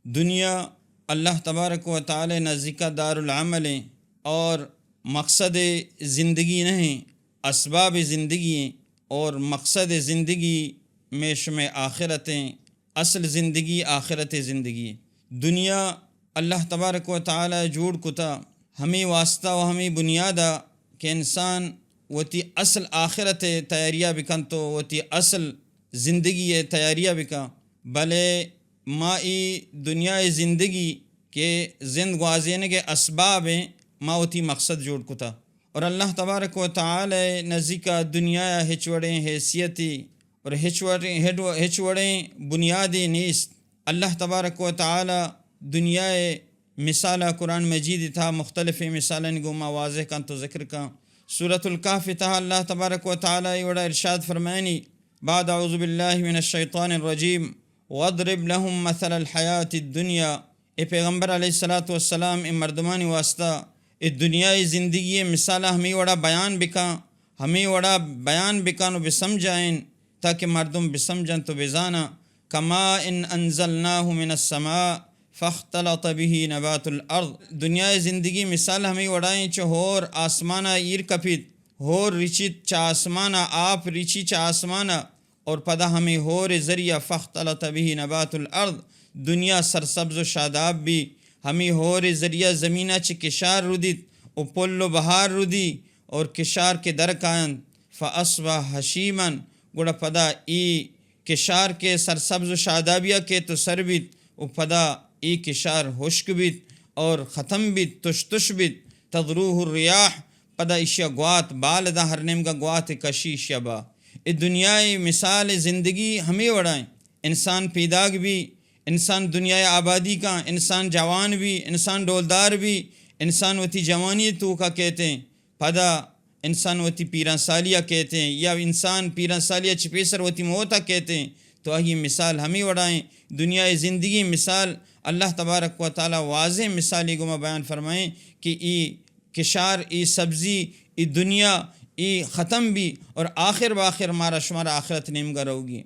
دنیا اللہ تبارک و تعالی نزدیکا دار العمل ہیں اور مقصد زندگی نہیں، اسباب زندگی ہیں اور مقصد زندگی میں شمع آخرت ہیں، اصل زندگی آخرت زندگی۔ دنیا اللہ تبارک و تعالی جوڑ کتا ہمیں واسطہ و ہمیں بنیادا کہ انسان وتی اصل آخرت تیاریا بکن تو وتی اصل زندگی تیاریا بکن۔ بلے ما ای دنیا زندگی کہ زند گوازینگ اسباب ہیں، ما وتی مقصد جوڑ کتا۔ اور اللہ تبارک و تعالی نزدیکا دنیا ہچ وڑیں حیثیتی اور ہچ وڑیں، ہچ وڑیں بنیادی نیست۔ اللہ تبارک و تعالی دنیا مثالا قرآن مجید تھا مختلف مثالن گو ما واضح کن تو ذکر کن۔ سورۃ الکہف تھا اللہ تبارک و تعالی وڑا ارشاد فرمائنی، بعد اعوذ باللہ من الشیطان الرجیم، واضرب لهم مثل الحیات الدنیا، اے پیغمبر علیہ الصلوۃ والسلام اے مردمانی واسطہ اے دنیای زندگی مثال ہمیں وڑا بیان بکن، ہمیں وڑا بیان بکن و بسمجھائیں تاکہ مردم بسمجھن تو بزانا۔ کما ان انزلناہ من السماء فاختلط به نبات الارض۔ دنیای زندگی مثال ہمیں وڑائیں چہ ہور آسمانا ایر کپیت، ہور رچیت چہ آسمانا، آپ رچی چہ آسمانا، اور پدا ہمیں ہور ذریعہ فاختلط به نبات الارض، دنیا سرسبز و شاداب بی، ہمیں ہور ذریعہ زمینا چہ کشار ردیت و پل و بہار ردی اور کشار کے درکاینت، فاصبح حشیما، گڑا پدا ای کشار کے سرسبز و شادابیا کے تو سر بیت و پدا ای کشار ہشک بیت اور ختم بیت، تش تش بیت، تذروه الریاح، پدا ایشیا گوات بال دا ہر نیمگا گوات کشی ایشیا با۔ اے دنیای مثال زندگی ہمیں وڑائیں۔ انسان پیداگ بی، انسان دنیای آبادی کا، انسان جوان بی، انسان ڈولدار بی، انسان وتی جوانی توکا کہتے ہیں۔ پدا انسان وتی پیران سالیا کہتے ہیں یا انسان پیران سالیا چپیسر وتی موتا کہتے ہیں۔ تو آئی مثال ہمیں وڑائیں۔ دنیای زندگی مثال اللہ تبارک و تعالی واضح مثالی گما بیان فرمائیں کہ ای کشار، ای سبزی، ای دنیا، ای ختم بی اور آخر باخر مارا شمارا آخرت نیمگا رہوگی۔